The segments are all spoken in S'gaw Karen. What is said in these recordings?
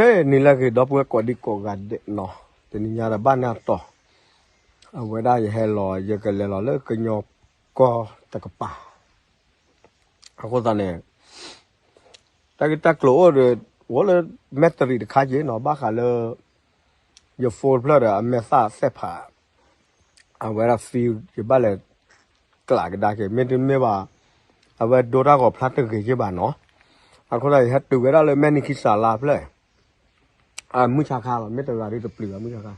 ဖဲန့ၣ်လၢအဂ့ၤ ဒီပုၢ်ဝဲၢ်ကိးဒံကိးဂၤဒဲးနီၤ, တနံၤညါဒီးဘၣ်နၢ်တီၤ, အဝဲဒၣ်ယဟဲလီၤ ယကလဲၤလီၤလၢကညီကီၢ်တကပၤ, အဃိသတးန့ၣ် တၢ်ဂ့ၢ်တၢ်ကျိၤအိၣ်ဒီး အိၣ်လၢမဲၣ်တရံးတခါက့နီၤ, ဘၣ်ဃးလၢ ယ phone ဖျၢၣ်ဒီးအမဲာ်သၣ်သ့ၣ်ဖး အဝဲဒၣ် feel ယဘၣ်လဲၤကျးကဒါက့ၤ မ့တမ့ၢ်ဘၣ်, အဝဲဒိတၢ်ဂီၤဖျါတဂ့ၤက့ဘၣ်နီၤ, အဃိသတး ယဟဲတုၤဝဲဒၣ်လၢမဲၣ်နံၤခံစးလါဖျၢၣ်, အမုၢ်ဆါခါလီၤ မ့ၢ်တဂၤဒ်တပျုၤဘၣ်မုၢ်ဆါခါ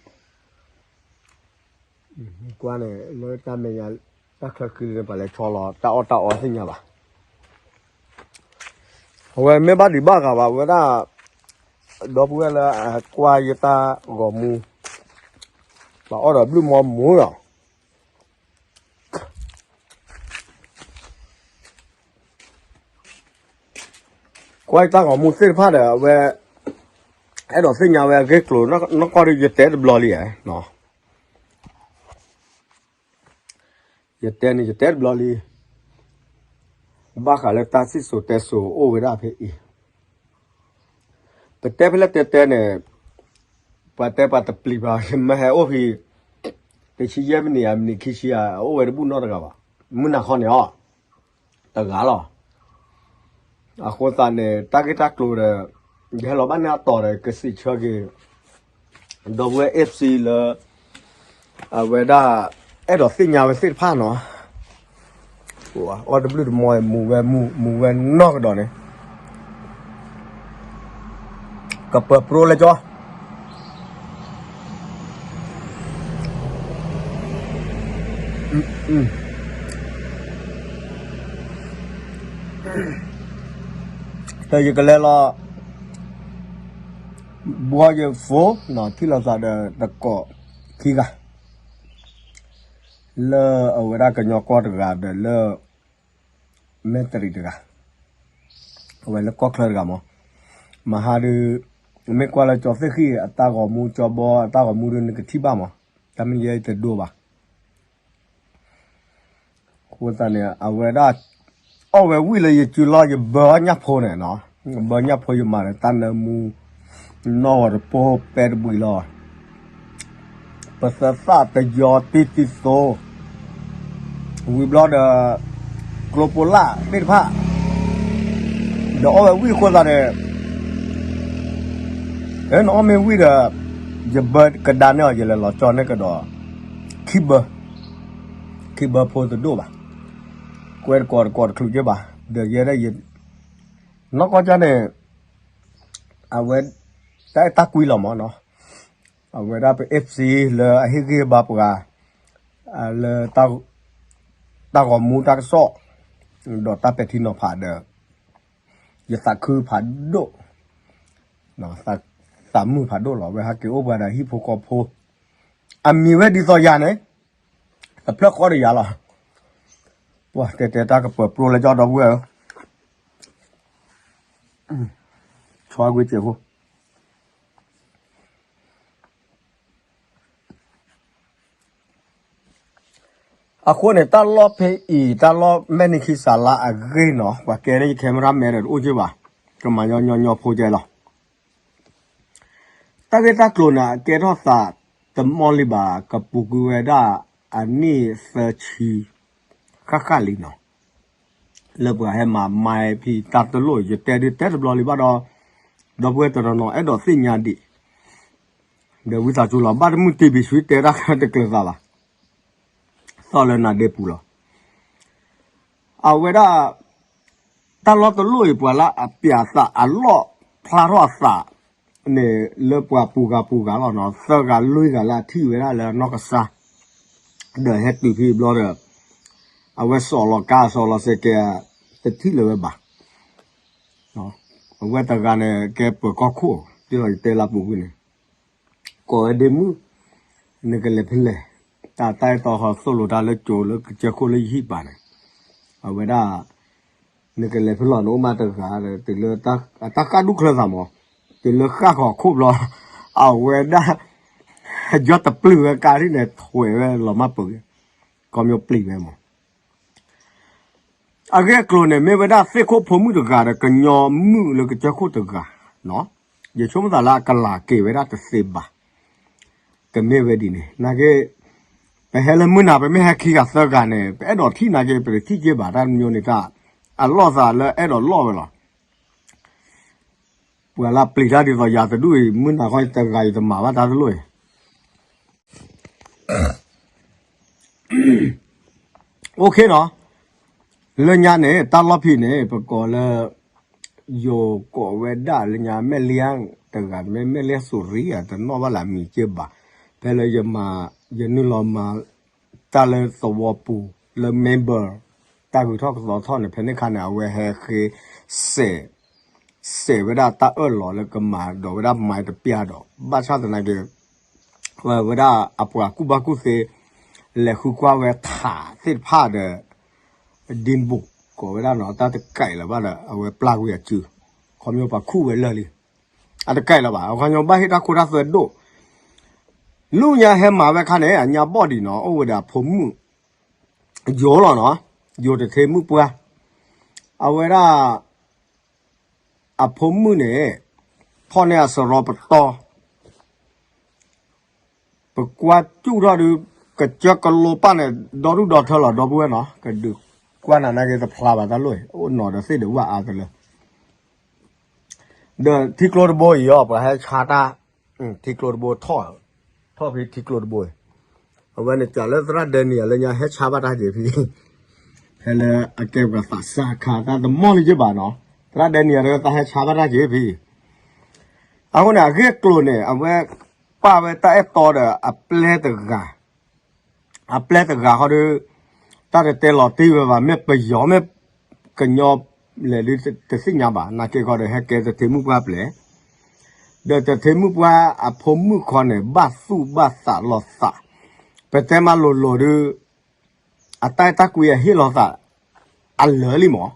ကွၢ်န့ၣ် လၢတၢ်မဲာ်ညါ တၢ်ချၢဃံလၢပှၤလဲၤဆီလီၤ တၢ်အီၣ်တၢ်အီသ့ၣ်ညါဘၣ်, အဝဲမ့ၢ်ဘၣ်ဒံးဘၣ်ဂၤဘၣ် အဝဲဒၣ် ဒီပုၢ်ဝဲၢ်လၢအကွၢ်ယတၢ်ဂီၤမူ, ပှၤအီၣ်ဒီးဘျုးမီမူလီၤ, ကွၢ်ယတၢ်ဂီၤမူသ့ၣ်တဖၣ်ဒီး အဝဲ အဲၣ်ဒိးသ့ၣ်ညါဝဲအဂ့ၢ်ကျိၤနီၢ်ကီၢ်ဒီး ယတဲတဘျီလံဧါ ယတဲန့ၣ် ယတဲတဘျီလံ, ဘၣ်ဃးလၢတၢ်စံၣ်စိၤတဲစိၤအိၣ်ဝဲဒၣ်ဖဲအံၤ, ပတဲဖဲလဲၣ်တဲတဲန့ၣ်, ပှၤတဲပှၤတပျံၤဘၣ် မ့ၢ်ဟဲအိၣ်ဖဲ တဆံယဲၢ်မံးနံးဧါ မံးနံးခံဆံဧါ အအိၣ်ဝဲတဘူၣ်နီတဂၤဘၣ်, မုၢ်နၤခီန့ၣ်အီၤ တဂၤလီၤ, အဃိသတးန့ၣ် တၢ်ဂ့ၢ်တၢ်ကျိၤဒီး ယဟဲလီၤဘၣ်န့ၢ်အတီၤဒီး ကစံးဆၢက့ၤ ဒီပုၢ်ဝဲၢ် F C လၢ အဝဲဒၣ် အဲၣ်ဒိးသ့ၣ်ညါဝဲသ့ၣ်တဖၣ်နီၤ, အီၣ်တဘျုးတမီအံၤ မူဝဲမူ မူဝဲနီၢ်ကဒီးန့ၣ် ကပၢၤပြိလၢကၠီ ဒီးယကလဲၤလီၤ ဘှီယ phone နီၤ ထံၣ်လိာ်သးဒီးတကိးခံဂၤ လၢအဝဲဒၣ်ကညီကီၢ်တဂၤဒီးလၢ မဲၣ်တရံးတဂၤ, အဝဲလၢကီၢ်ချၢတဂၤမး, မဟါဒုး မ့ၢ်ကွၢ်လၢကၠီသ့ၣ်ဃံၣ်အတၢ်ဂီၤမူ ကၠီဘီအတၢ်ဂီၤမူဒုး နကထံၣ်ဘၣ်မး, တၢ်မ့ၢ်ယဲအံၤတဒိဘၣ် အဃိသတးန့ၣ် အဝဲဒၣ် အီၣ်ဝဲဝံၣ်လၢယစုလီၢ် ယဘၢအီၣ်ညၣ်ဖိန့ၣ်နီၤ, ဘၢညၣ်ဖိယမၤဒီးတၢ်နၢမူ နီၢ်ဂီၤတပိၢ်ပဲတဘှံးလီၤ, ပသၢသၣ်တယီတံၢ်တံၢ်သိ ဝံၤဘျီဒီး ကျိပိလၢသ့ၣ်တဖၣ် ဒီးအီၣ်ဝဲဝံၣ်အဃိသတးန့ၣ် နအီၣ်မ့ၢ်ဝံၣ်ဒီး ယဘၢကဒါန့ၢ်အီၤ ယလဲၤလီၤကၠီန့ၢ်ကဒီး ခံဘၢ, ခံဘၢဖိတဒိၣ်ဘၣ်, ကွဲတကိးတကိးတချုးက့ဘၣ်, ဒီးယဲဒၣ်ယ နီၢ်ကီၢ်ကၠီန့ၣ် အဝဲ တၢ်အဲၣ်တၢ်ကွံလီၤမးနီၤ, အဝဲဒၣ်ပ F C လၢအဟ့ၣ်ဂံၢ်ဘါပှၤ လၢ တၢ်ဂီၤမူတၢ်ကစီၣ် ဒီးတၢ်ပဲာ်ထံနီၤဖးဒီး ယသးခုဖးဒိၣ်, သးမုာ်ဖးဒိၣ်လီၤ. ဝဲဟဲက့ၤအိၣ်ပှၤဒီးဟံၣ်ဖိဃီဖိ, အမံၤဝဲဒ်သိးယၤန့ၣ် တဖျၢၣ်ဃီဒီးယၤလီၤ. ပှၤတဲတဲတၢ်ကပၢၤပြိလၢကၠီဒီပုၢ်ဝဲၢ်ဧၢ, ဆီကွံာ်စဲးဖိ အဃိန့ၣ် တၢ်လီၢ်ဖဲအံၤ တၢ်လီၢ်မဲၣ်နံၤခံစးလါအဂ့ၢ်နီၤ, ပှၤကဲန့ၣ်ယ camera man ဒီးတအိၣ်က့ဘၣ်, ကမၤညီညီညီဖိကဲလီၤ. တၢ်ဂ့ၢ်တၢ်ကျိၤန့ၣ် အကဲထီၣ်သးတမီၢ်လံဘၣ်, ကပူၤကွံာ်ဝဲဒၣ်အနံၣ်သၢဆံ ဃၣ်ဃၣ်လံနီၤ, လၢပှၤဟဲမၤမၤဖံးတၢ်တလိၣ် ယတဲဒုးတဲတဘျီလံဘၣ်ဒီး, ဒီပုၢ်ဝဲၢ်တနီၤနီၤအဲၣ်ဒိးသ့ၣ်ညါဒံး, ဒီးဝံသးစူၤလီၤ ဘၣ်တမုၢ်တံၢ်ဘံၤဆူတဲတၢ်တကျၢၤသးဘၣ်, သီၣ်လၢနၤဒ့ပူၤလီၤ. အဝဲဒၣ် တၢ်လီၢ်တလိၣ်အံၤ ပှၤလၢအပျးသးအလီၢ်ဖျါထီၣ်အသးန့ၣ် လၢပှၤပူၤဂၤပူၤဂၤလီၤနီၤ, သၢဂၤလွံၢ်ဂၤလၢအထံၣ်ဝဲဒၣ်လၢအနီၢ်ကစၢ်, ဒီးဟဲတုၤဖဲဘျီဒီး အဝဲစီၤလီၤကါစီၤလီၤစဲးကဲး တထံၣ်လၢၤဝဲဘၣ်. အဝဲတဂၤန့ၣ် ကဲပၢၤကီၢ်ခိၣ် ဒ်သိးယတဲလၢပူၤကွံာ်န့ၣ် ကိးဝဲဒ့မုၣ်, နကလဲၤဖဲလဲၣ်, တၢ်တၢ်အဲၣ်တီခီသိၣ်လိတၢ်လၢကၠိလၢကစၢၢ်ခိၣ်လၢယဟံၣ်ပၤန့ၣ်, အဝဲဒၣ် နကလဲၤဖဲလဲၣ် နအိၣ်မးတဂၤဒီး တုၤလၢအတၢ်ဃၣ်ဒူၣ်ချၢသးမး, တုၤလၢဃၣ်ဃီၤခိၣ်ဘျီ, အဝဲဒၣ် ယီၢ်တပျုၢ်ဝဲကါဒ်န့ၣ် ထွဲးဝဲလီၤမၢ်ပၢၤ, ကီၢ်မျိၣ်ပျံၤဝဲမး အဂ့ၢ်အကျိၤန့ၣ် မ့ၢ်ဝဲဒၣ်သ့ၣ်ခိၣ်ဖိမုၣ်တဂၤဒီး ကညီမုၣ်လၢကစၢၢ်ခိၣ်တဂၤနီၤ, ယဆိကမိၣ်သးလၢအကလၤက့ၤဝဲဒၣ်တသ့ဘၣ်. ကမ့ၢ်ဝဲဒ်န့ၣ် နာ်က့ ပဟဲလၢမုၢ်နၤ ပမ့ၢ်ဟဲခံဂၤသၢဂၤန့ၣ် ပအဲၣ်ဒိးထံၣ်နာ်က့ ပတထံၣ်က့ဘၣ် တၢ်တမျိုးန့ၣ်တၢ် အလီၢ်သးလၢအဲၣ်ဒိးလီၢ်ဝဲလီၤ. ပှၤလၢပျံၤတၢ်ဒ်သိးယၤတဒူၣ်အံၤ မုၢ်နၤခီတဂၤအံၤတမၤဘၣ်တၢ်တလိၣ်အံၤ OK နီၤ, လၢညါန့ၣ် တၢ်လီၢ်ဖံးန့ၣ် ပကိးလၢ ယိၤကိးဝဲဒၣ်လၢညါမဲၣ်လံတဂၤ မ့ၢ်မဲၣ်လံစူၤရံဧါ တနီၣ်ဘၣ်လၢအမံၤက့ဘၣ်. ဖဲလၢယမၤ ယနုာ်လီၤမၤ တၢ်လၢသဝီပူၤ လၢ member တၢ်ဂုၤထီၣ်ကသီထီၣ်န့ၣ် ဖဲန့ၣ်ခါန့ၣ် အဝဲဟဲဃ့စဲး စဲးဝဲဒၣ်တၢ်အၢၣ်လီၤလၢကမၤဒိးဝဲဒၣ်မၤတပျၢ်ဒီး ဘၣ်ဆၣ်သနာ်က့ ဝဲဒၣ်အပှၤကူၣ်ဘၣ်ကူၣ်သ့ လဲၤဃုကွၢ်ဝဲထးသ့ၣ်တဖၣ်ဒီး ဒံဘူၣ် ကိးဝဲဒၣ်နီၤ တၢ်တကဲးလၢၤဘၣ်ဒီး အဝဲပျၢ်ကွံာ်အစု ခီဖျိပှၤခူၣ်ဝဲလၢာ်လံ. အတကဲးလၢၤဘၣ် အခီပညီဘၣ်ဟ့ၣ်တၢ်ခိတၢ်သွဲဒိၣ် လၢညါဟဲမၤဝဲခါန့ၣ် အညါဘီၣ်ဒံးနီၤ အိၣ်ဝဲဒီးအဖိမုၣ် ယိၤလီၤနီၤ ယိၤတထ့မုၣ်ပှၢ် အဝဲဒၣ် အဖိမုၣ်န့ၣ် ဖီၣ်န့ၢ်အစရီပတီၢ် ပကွၢ်စူၣ်ထီၣ်ဒုး ကစၢၢ်ကလိပၢ်န့ၣ် ဒီဒူၣ်ဒီထၢလီၤ ဒီပုၢ်ဝဲၢ်နီၤ ကဒုးကွၢ်နၤနာ်က့တဖျါဘၣ်တၢ်လိၣ် အိၣ်နီၤဒီးသ့ၣ်ဒီးဝၣ်အါတလၢ ဒီးထံကျိတဘိအံၤအီၤ ပှၤဟဲဆါတၢ် ထံကျိတဘိထီၣ် ထီၣ်ဖဲထံကျိတဘိအံၤ အဝဲန့ၣ်စးလၢသရၣ်ဒဲနံၤအလၢညါဟဲဆါဘၣ်တၢ်က့ၤဖံ ဖဲလၢအကဲပှၤသးစၢ်ခါတၢ်တမီၢ်လံက့ဘၣ်နီၤ သရၣ်ဒဲနံၤအတၢ်ဟဲဆါဘၣ်တၢ်က့ၤဖံ အဃိန့ၣ် အဂ့ၢ်အကျိၤန့ၣ် အဝဲပာ်ဝဲတၢ်အဲၣ်တီဒီး အပျဲၢ်တဂၤ အပျဲၢ်တဂၤဃီဒီး တၢ်တတဲလီၤတံၢ်ဝဲဘၣ် မ့ၢ်ပယီၤမ့ၢ်ကညီလဲၣ်ဒုးတသ့ၣ်ညါဘၣ် နာ်က့ဃီဒီး ဟဲကဲတထ့မုၣ်ပှၢ်ပျဲၢ် ဒီးတထ့မုၣ်ပှၢ်အဖိမုၣ်ခီန့ၣ် ဘၣ်သူၣ်ဘၣ်သးလီၤသး ပတဲမၤလိၤလိၤဒုး အတၢ်အဲၣ်တၢ်ကွံအဟ့ၣ်လီၤသး အလၢာ်လံမး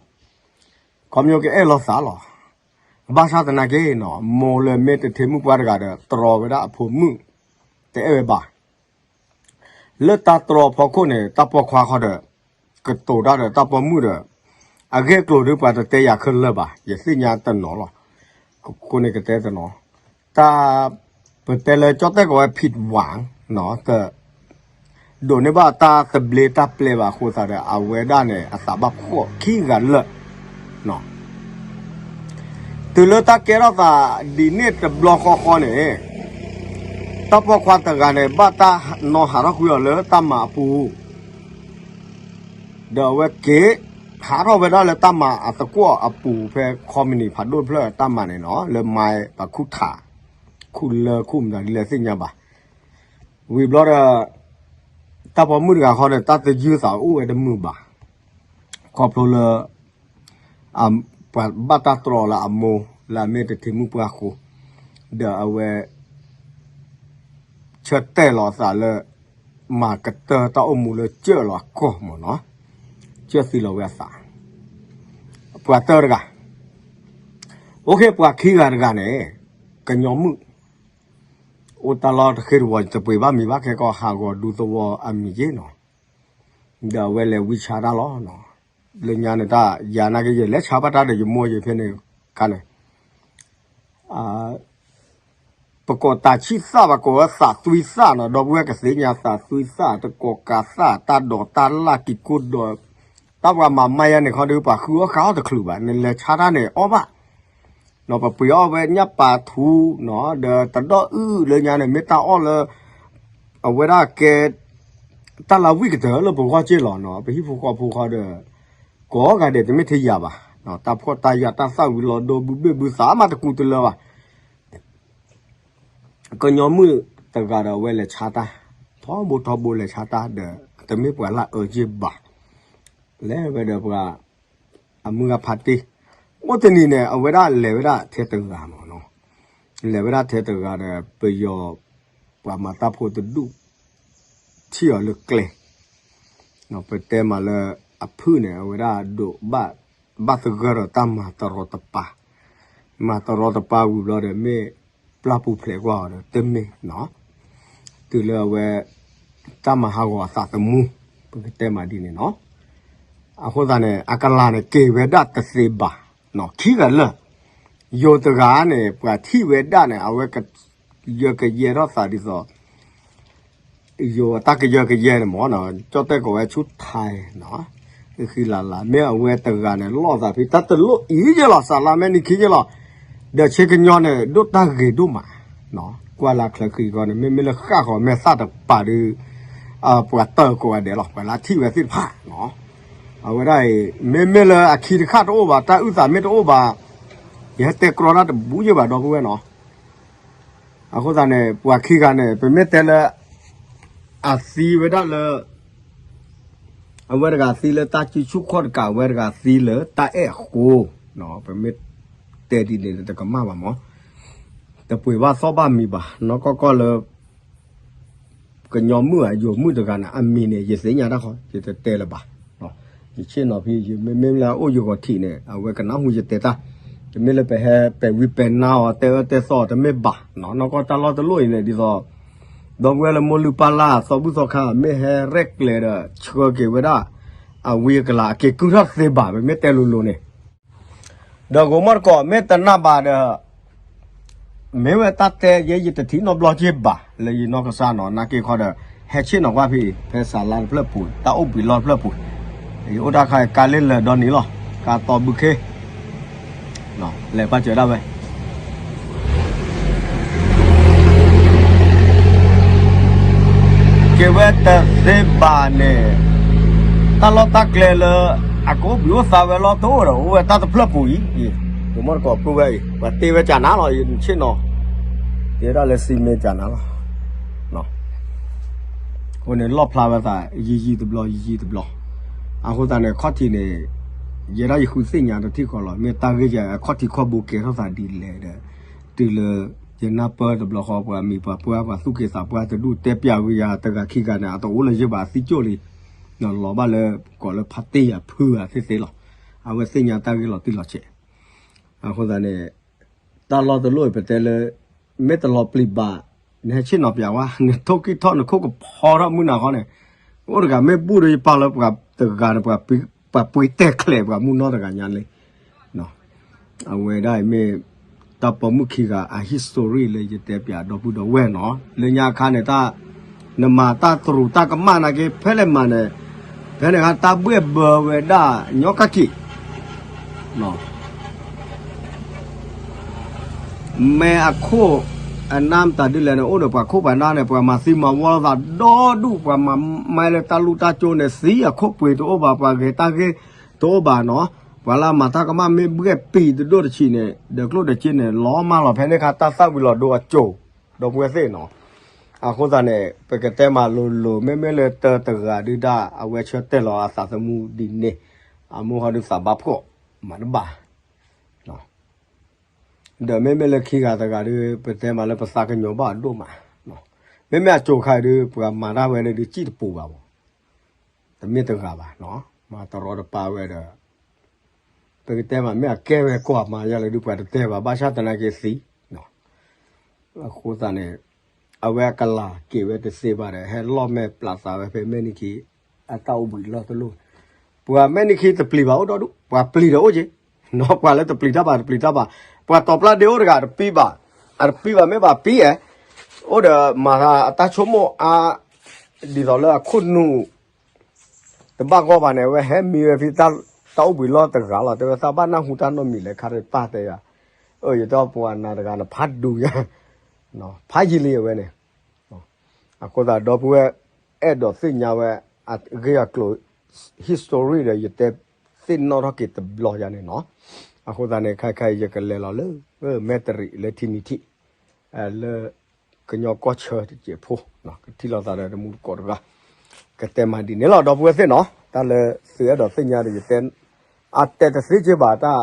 ခီပညီကအဲၣ်လီၤသးလီၤ. ဘၣ်ဆၣ်သနာ်က့နီၤ မိၢ်လၢမ့ၢ်တထ့မုၣ်ပှၢ်တဂၤဒီး တြီဝဲဒၣ်အဖိမုၣ် တအဲၣ်ဝဲဘၣ်. လၢတၢ်တြီဖီခိၣ်န့ၣ် တၢ်ပိာ်ခွါဃီဒီး ကတိၤတၢ်ဒီးတၢ်ပိာ်မုၣ်ဒီး အဂ့ၢ်အကျိၤဒုးပှၤတတဲယၤခဲလၢာ်ဘၣ် ယသ့ၣ်ညါတနီၤလီၤ. အဃိန့ၣ်ကတဲတနီၤ တၢ် ပတဲလၢကၠီၣ်တဲၣ်ကိးဝဲ ဖံးဝၣ် နီၤ တ ဒိးန့ၢ်ဘၣ်တၢ်သဘျ့တၢ်ပျဲဘၣ်အဃိသတးဒီး အဝဲဒၣ်န့ၣ် အသးဘၣ်ဖှီၣ်ခံဂၤလၢာ် တုၤလၢတၢ်ကဲထီၣ်သးဒ်န့ၣ်တဘျီဃီဃီန့ၣ် တၢ်ပိာ်ခွါတဂၤန့ၣ် ဘၣ်တၢ်နီၢ်ဟးထီၣ်ကွံာ်အီၤလၢတၢ်မၤအပူၤ ဒီးအဝဲက့ၤ ဟးထီၣ်ဝဲဒၣ်လၢတၢ်မၤအသကွီၢ်အပူၤ ဖဲခီမနံၤဖးဒိၣ်တဖျၢၣ်တၢ်မၤန့ၣ်နီၤ လၢမါပှၤခူၣ်ထး ခူၣ်လၢခူၣ်မတၤဒ်လဲၣ်သ့ၣ်ညါဘၣ်. ဝံၤဘျီဒီး တၢ်ပိာ်မုၣ်တဂၤဃီဒီး တၢ်သယုၢ်သးအိၣ်ဝဲတမုာ်ဘၣ်. ခီဖျိလၢ ပှၤဘၣ်တၢ်တြီလၢအမိၢ် လၢအမ့ၢ်တထံမုၣ်ပှၢ်ဃိ ဒီးအဝဲ ဆၢတဲာ်လီၤအသးလၢ မၤကတၢၢ်တၢ်အိၣ်မူလၢကၢၢ်လီၤအကီၢ်မ့ၢ်နီၤ, ကၢၢ်သံလီၤဝဲအသး, ပှၤတၢၢ်တဂၤ, အိၣ်ခ့ပှၤခံဂၤတဂၤန့ၣ် ကညီမုၣ် အိၣ်တၢ်လီၢ်တဃ့တဝီၤ တပှ့ၤဘၣ်မံၤဘၣ်ခဲကီး ဟးဂီၤဒူသဝီအမံၤက့နီၤ, ဒီးအဝဲလဲၤဝံဆါတၢ်လီၤ. လၢညါန့ၣ်တၢ် ယၤနာ်က့ ယလဲၤဆါဘၣ်တၢ်ဒီးယမိၢ်ယဖဲန့ၣ်ခါန့ၣ် ပကိးတၢ်ဆံၣ်သၣ် ပကိးဝဲသးသွံသၣ်နီၤ, ဒီပုၢ်ဝဲၢ်ကသ့ၣ်ညါသးသွံသၣ် တကိးကးသၣ် တၢ်ဒိးတၢ်လၢ်ကံၤကိၢ်ဒီး တၢ်ပှၤမၤမါယါန့ၣ်ခီဒီး ပှၤဃုအီၣ်ဃုအီၣ်တချုးဘၣ်, နလဲၤဆါတၢ်န့ၣ်အီၣ်ဘၣ်, ပပှ့ၤအီၣ်ဝဲညၣ်ပာ်ထူနီၤ, ဒီးတဒီအုၣ်လၢညါန့ၣ် မ့ၢ်တၢ်အီၣ်လၢ အဝဲဒၣ်ကဲ တၢ်လၢဝံၣ်ကတၢၢ်လၢပဂီၢ်က့လီၤနီၤ, ပဟံၣ်ဖိဃီဖိဃီဒီး ကိးဂၤဒဲးတမ့ၢ်ထဲယၤဘၣ်, တၢ်ဖှီၣ်တၢ်ယာ်တၢ်သၣ်ဝံၤလီၤဒိဘုဘ့ၣ်ဘုသးမးတကူတလၢဘၣ် ကညီမုၣ်တဂၤဒီးအဝဲလဲၤဆါတၢ် ထီဘိထီဘိလဲၤဆါတၢ်ဒီး တမ့ၢ်ပှၤလၢအအၢက့ၢ်ဘၣ်, လဲၤဝဲဒီးပှၤ အမုၢ်ဂၤဖးတ့ၢ်, အိၣ်တနံၤန့ၣ် အဝဲဒၣ်လဲၤဝဲဒၣ်ထဲတဂၤမ့ၢ်နီၤ, လဲၤဝဲဒၣ်ထဲတဂၤဒီး ပယီၤ ပှၤမၤတၢ်ဖိတဒူၣ် ထံၣ်အီၤလၢကျဲ ပတဲမးလၢအဖုၣ်န့ၣ် အဝဲဒၣ်ဒိးဘၣ် ဘၣ်သဂၢၢ်ဒီးတၢ်မၤတရီတပါ, မၤတရီတပါဝံၤဘျီဒီး မ့ၢ်ပျၢ်ပူၤဖျဲးကွၢ်အီၤဒီး တမ့ၢ်နီၤ, တုၤလၢအဝဲ တၢ်မၤဟးဂီၤအသးသမူ, ပကတဲမးဒ်န့ၣ်နီၤ, အဃိသတးန့ၣ် အကလၤန့ၣ် က့ၤဝဲဒၣ်တသ့ဘၣ်, ခံဂၤလၢာ် ယိၤတဂၤန့ၣ် ပှၤထံၣ်ဝဲဒၣ်န့ၣ် အဝဲကယၢကယဲထီၣ်သးဒ်သိး ယိၤအတၢ်ကယၢကယဲန့ၣ်မ့ၢ်နီၤ ကၠီၣ်တဲၣ်ကိးဝဲဆူ Thai နီၤ ဃံလၤလၤ မ့ၢ်အဝဲတဂၤန့ၣ် လီၢ်သးဖဲတၢ်တလိၣ်အံၤယဲလီၤ စးလါမဲာ်နံၤခံယဲလီၤ ဒီးဆ့ကညီန့ၣ် ဒိၣ်တၢ်ဂ့ၤဒိၣ်မး ကွၢ်လၢချၢဃံဂီၢ်န့ၣ် မ့မ့ၢ်လၢဃၣ်ဃီၤမဲာ်သၣ်တပၤဒီး ပှၤတၢၢ်ကိးဂၤဒဲးလီၤ ပှၤလၢထံၣ်ဝဲသ့ၣ်တဖၣ် အဝဲဒၣ်အံၤ မ့မ့ၢ်လၢအခံတခါတအိၣ်ဘၣ် တၢ်အုၣ်သးမ့ၢ်တအိၣ်ဘၣ် ယဟဲတဲကြီတၢ်တဘူယဲဘၣ်ဒီပုၢ်ဝဲၢ်နီၤ အဃိသတးန့ၣ် ပှၤခံဂၤန့ၣ် ပမ့ၢ်တဲလၢ အသံဝဲဒၣ်လၢ အဝဲတဂၤသံလၢတၢ်စုဆူၣ်ခီၣ်တကး အဝဲတဂၤသံလၢတၢ်အဲၣ်အဃိ ပမ့ၢ်တဲဒ်န့ၣ်တကမၣ်ဘၣ်မး တပှ့ၤဘၣ်သီၣ်ဘၣ်မံၤဘၣ် နီၢ်ကီၢ်ကီၢ်လၢ ကညီမုၣ်ဧါ ယိၤမုၣ်တဂၤန့ၣ် အမံၤန့ၣ် ယသ့ၣ်ညါတၢ်ဃီ ယတတဲလၢၤဘၣ်. ယဆ့ၣ်နီၤဖဲ ယမ့မ့ၢ်လၢအအိၣ်ယဂီၤထံးန့ၣ် အဝဲကနၢ်ဟူယတဲတၢ်, တမ့ၢ်လၢပဟဲပဲာ်ဝံပဲာ်နါအီၤ တဲအၢတဲသီအီၤတမ့ၢ်ဘၣ်. နီၢ်ကီၢ်တၢ်လီၢ်တလီၢ်အံၤန့ၣ် ဒ်သိး ဒီပုၢ်ဝဲၢ်လၢမိၢ်လုၢ်ပၢ်လၢ် သီဘူၣ်သီခါ မ့ၢ်ဟဲရဲၣ်ကျဲၤဒီး ဆှၢက့ၤဝဲဒၣ် အဝံအကလၤ အက့ၤကုၢ်ထီၣ်သ့ဘၣ် ပမ့ၢ်တဲလိၤလိၤန့ၣ် ဒီးဂိၤမီၢ်တကိး မ့ၢ်တနာ်ဘၣ်ဒီး မ့ၢ်ဝဲတၢ်တဲယဲ ယတထံၣ်နီတဘျီက့ၤဘၣ် လၢယနီၢ်ကစၢ်နီၤ နာ်က့ၤခီဒီး ဟဲဆ့ၣ်နီၤကွၢ်ဖဲအံၤ ဖဲစးလါတဖျၢၣ်ပူၤ တၢ်အိၣ်ဘှံးလီၢ်တဖျၢၣ်ပူၤ, ယအိၣ်တၢ်ခါအံၤ ကါလ့လၢာ်ဒီနံၤလီၤ ကါသီဘုခ့ လဲၤပာ်စၢၤဒၣ်ဝဲ က့ၤဝဲတသ့ဘၣ်န့ၣ် တၢ်လီၢ်တၢ်ကျဲလၢ အကအိၣ်ဘှံးအိၣ်သါဝဲလီၤ တအိၣ်ဒီး အိၣ်ဝဲတၢ်တဖျၢၣ်ပူၤအံၤ, ဂိၤမီၢ်တကိးပုၢ်ဝဲၢ်အံၤ ပှၤတ့ဝဲကနၤလီၤ ယဆ့ၣ်နီၤ, တ့ဒၣ်လၢစံမ့ၢ်ကနၤလီၤ, အဃိန့ၣ် လီၣ်ဖျါဝဲသး ယံာ်ယံာ်တဘျီ ယံာ်ယံာ်တဘျီ, အဃိသတးန့ၣ် ခီၣ်ထံးန့ၣ် ယဲဒၣ်ယဃုသ့ၣ်ညါတထံၣ်ဃီလီၤ မ့ၢ်တၢ်ဂ့ၢ်ယဲ အခီၣ်ထံးခီၣ်ဘိကဲထီၣ်သးဒ်လဲၣ်ဒီး တုၤလၢ ယနၢ်ပၢၢ်တဘျီဃီ ပှၤမံၤပှၤပှၢ် ပှၤသူၣ်က့သးပှၢ်တဒူၣ်တဲပျးဝံၤယၤ တဂၤခံဂၤန့ၣ် အတအိၣ်လၢၤယ့ၢ်ဘၣ် အသံကၠိၣ်လံ, လီၤဘၣ်လၢ ကိးလၢဖါတ့ၢ်ယၤဖုဂၤသ့ၣ်သ့ၣ်လီၤ, အဝဲသ့ၣ်ညါတၢ်ဂ့ၢ်လီၤတံၢ်လီၤဆဲး, အဃိသတးန့ၣ် တၢ်လီၢ်တလီၢ်အံၤ ပတဲလၢ မ့ၢ်တလီၤပျံၤဘၣ် နဟဲဆ့ၣ်နီၤပျးဝဲ နထိၣ်ကံၢ်ထီၣ် နခိၣ်ကဖီထီၣ်မုၢ်နၤဃီန့ၣ်, အိၣ်တဂၤမ့ၢ်ဘူၣ်ဒီးယပာ်လၢပှၤတဂၤန့ၣ် ပှၤပှ့ၤတဲာ်ချဲးပှၤမုၢ်နီၢ်တဂၤညါလံ အဝဲဒၣ်အံၤမ့ၢ် တၢ်ပိာ်မုၣ်ခံဂၤအ history လၢယတဲပျးဒီပုၢ်ဒီဝဲၢ်နီၤ, လၢညါအခါန့ၣ် တၢ် နမၤတၢ်တရူးတၢ်ကမၣ်နာ်က့ ဖဲလဲၣ်မၤန့ၣ်, ဖဲန့ၣ်အခါတၢ်ဘှဲၣ်ဘၢဝဲဒၣ် ညီကၣ်ကံး မ့ၢ်အခိၣ်အနၢ်မတၤဒ်လဲၣ်န့ၣ် အိၣ်ဒီးပှၤခိၣ်ပှၤနၢ်န့ၣ် ပှၤမၤသံမၤဝီလိာ်သးဒီဒူၣ် ပှၤမၤမၤလၢတၢ်လူၢ်တၢ်ကၠိန့ၣ် သံအခိၣ်ပှ့ၤတအိၣ်ဘၣ် ပှၤဂဲၤတၢ်ဂ့ၢ်တအိၣ်ဘၣ်နီၤ, ပှၤလၢအမၤတၢ်ကမၣ်မ့ၢ်ဘှဲၣ်ပံာ်တဒိၣ်တဆံးန့ၣ် ဒီးကျိၣ်ဒီးစ့န့ၣ် လီၤမၢ်လီၤ ဖဲန့ၣ်အခါတၢ်သၣ်ဝံၤလီၤဒိအကၠိၤ ဒီပုၢ်ဝဲၢ်သ့ၣ်နီၤ, အဃိသတးန့ၣ် ပကတဲမးလိၤလိၤ မ့မ့ၢ်လၢတၢတဂၤဒုဒၣ် အဝဲဆၢတဲာ်လီၤအသးသမူဒ်န့ၣ်, အမိၢ်ဟီဒုသးဘၣ်ဖှီၣ် မၤတဘၣ် ဒီးမ့မ့ၢ်လၢခံဂၤတဂၤဒီး ပတဲမးလၢပသးကညီၤဘၣ်အဒိၣ်မး, မ့မ့ၢ်အကၠိၤခါအံၤဒီး ပှၤမၤတၢ်ဝဲန့ၣ်ဒီး စံၣ်တပူၤဘၣ်မး, တမ့ၢ်တဂၤဘၣ်, မၤတရီတပါဝဲဒီး ပကတဲမး မ့ၢ်အကဲဝဲကွၢ်မၤယါလၢဒုး ပှၤတတဲဘၣ် ဘၣ်ဆၣ်သနာ်က့သံ အဃိသတးန့ၣ် အဝဲအကလၤက့ၤဝဲတသ့ဘၣ်ဒီး ဟဲလီၤမဲာ်ပျးသးဝဲဖဲမဲာ်နံၤခံ အတၢ်အိၣ်ဘှံးလီၢ်တလီၢ်, ပှၤမဲာ်နံၤခံတပျံၤဘၣ်အိၣ်ဒီဒူၣ် ပှၤပျံၤဒီးအိၣ်က့ၤ, ပှၤလၢတပျံၤတၢ်ဘၣ် တပျံၤတၢ်ဘၣ်, ပှၤတီၤပျၢ်ဒ့အိၣ်တဂၤတပံဘၣ်, အတပံဘၣ်မ့ၢ်ဘၣ်ပံအဲ, အိၣ်ဒီးမၤသးအတၢ်ဆိကမိၣ်အါ, ဒ်သိးလၢအခိၣ်နူာ် တဘၣ်ဂီၢ်ဘၣ်န့ၣ် အဝဲဟဲမံဝဲဖဲတၢ်အိၣ်ဘှံးလီၢ်တဂၤလီၤ တဲဝဲသးဘၣ်နၢ်ဟူတၢ်နီတမံၤလဲၣ် ခါတပၢ်တဲယၤ, အၢ ယတဲပှၤနၤတဂၤန့ၣ် ဖးဒူယၤ, ဖးယံာ်လံအဝဲန့ၣ်, အဃိသတးဒီပုၢ်ဝဲၢ် အဲၣ်ဒိးသ့ၣ်ညါဝဲ အဂ့ၢ်အကျိၤ history ဒီး ယတဲသ့ၣ်နီၣ်ထီၣ်က့ၤတဘျီယၤန့ၣ်နီၤ, အဃိသတးန့ၣ် ခဲခါအံၤ ယကလဲၤလီၤလၢ မဲၢ်တရံးလၢထံနံၤထံး လၢ ကညီကီၢ်ဆၢတစဲးဖိ ကထံၣ်လိာ်သးဒီးတမူတကိးတဂၤ, ကတဲမးဒ်န့ၣ်လီၤ ဒီပုၢ်ဝဲၢ်သ့ၣ်နီၤ, တၢ်လၢသုအဲၣ်ဒိးသ့ၣ်ညါဒီးယတဲ, အတဲတသ့က့ဘၣ်တၢ်,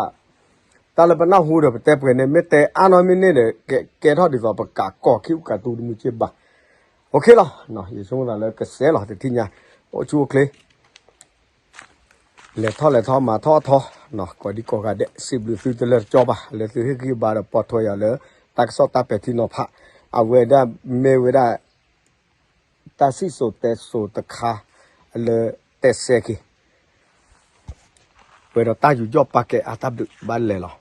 တၢ်လၢပနၢ်ဟူဒီးပတဲပှဲၤန့ၣ် မ့ၢ်တဲအါနီၢ်မ့ၢ်န့ၢ်ဒီး ကဲထီၣ်ဒ်သိးပကးကီၢ်ခံပကးတူတမုာ်က့ဘၣ်, အိၣ်ခ့လီၤ, ယဆိကမိၣ်သးလၢကစဲးလီၤတထံၣ်ညါ, အိၣ်ဆူၣ်အိၣ်ချ့ လဲၤထီၣ်လဲၤထီၣ်မၤထီၣ်ထီ, ကိးဒံကိးဂၤဒဲး စံးဘျုးသုတလၢတကၠီဘၣ် လၢသုဟ့ၣ်ဂံၢ်ဘါဒီးပိာ်ထွဲယၤလၢ တၢ်ကစီၣ်တၢ်ပဲာ်ထံနီၤဖး, အဝဲဒၣ်မ့ၢ်ဝဲဒၣ် တၢ်စံၣ်စိၤတဲစိၤတခါ လၢတဲစဲက့ၤ ပှဲၤဒီးတၢ်ယူးယီၣ်ပာ်ကဲအါတၢ်ဘျုးဘၣ်လဲၤလီၤ.